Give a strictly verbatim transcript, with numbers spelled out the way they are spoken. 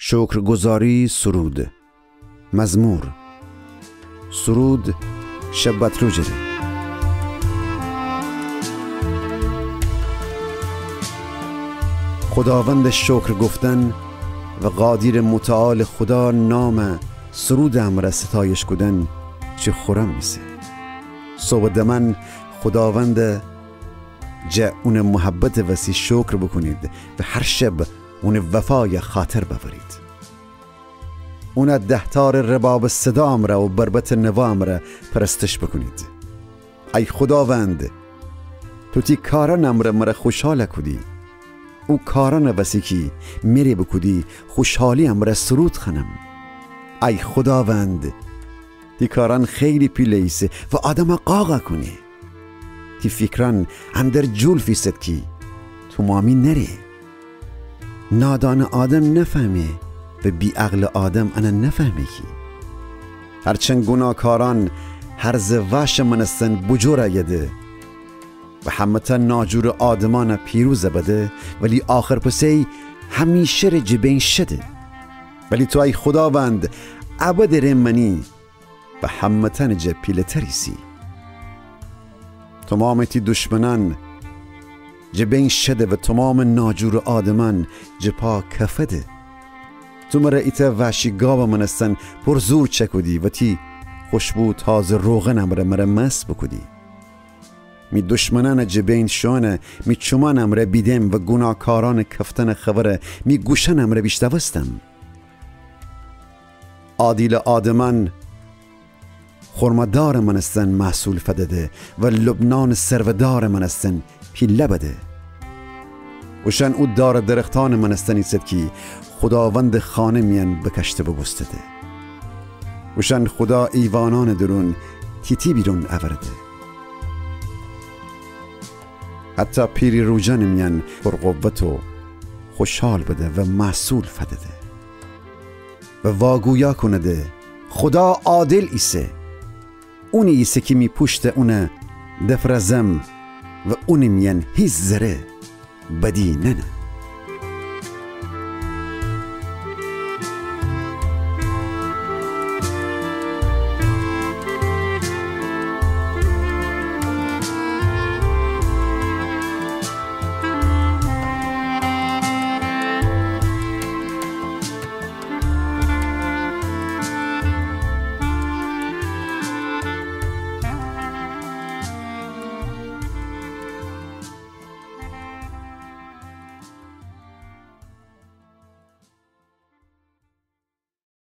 شکرگزاری سرود. مزمور. سرود شبت روجه ده. خداوند شکر گفتن و قادیر متعال خدا نام سرود امرأ ستایش کودن چی خورم ایسه. صبح دمن خداوند جه اون محبت وسی شکر بوکونید و هر شب اون وفای خاطر بأورید. اون دهتار رباب صدا امرأ و بربط نوا امرأ پرستش بوکونید. ای خداوند، تو تی کارأن امرأ مر خوشحال کودی. او کارأن وسی کی مره بوکودی خوشحالی امرأ سرود خوأنم. ای خداوند، تی کارأن خیلی پیله ایسه و آدم قاق کونه. تی فیکرأن اندر جولف ایسد کی تومامی نأره. نادان آدم نفهمه و بی‌عقل آدم ان نفهمه کی. هرچند گوناکارأن هر ز وأش مأنستن بوجور ایده و همه‌تأ ناجور آدمأن پیروز بده، ولی آخر پسی همیشه ره جه بین شده. ولی تو ای خداوند، ابد ره مأنی و همه‌تأنٚ جه پیله‌تر ایسی. تومامٚ تی دشمنأن جه بین شده و تومامٚ ناجور آدمأن جه پا کفده. تو مر ایتأ وأشی گاب مأنستن پر زور چکودی و تی خوشبو تازه روغن امرأ مر مست بوکودی. می دشمنأن جه بین شوئن می چومأن امرأ بیدم و گوناکارأنٚ کفتنٚ خبر می گوشأن امرأ بیشنوستم. عادیل آدمأن خرمادارٚ مأنستن محصول فدده و لبنانٚ سرودارٚ مأنستن پیله بده. اوشأن او دارٚ درختأنٚ مأنستن ایسد کی خداوندٚ خانه میأن بکشته بوبوستده. اوشأن خدا ایوانأنٚ درون تیتی بیرون اورده. حتی پیری روجأنٚ میأن پر قوت و خوشحال بده و محصول فدده و واگویا کونده: خدا عادل ایسه. اونی ایسه کی می پوشت اون دفرزم و اونٚ میأن هیچ ذره بدی نأنه.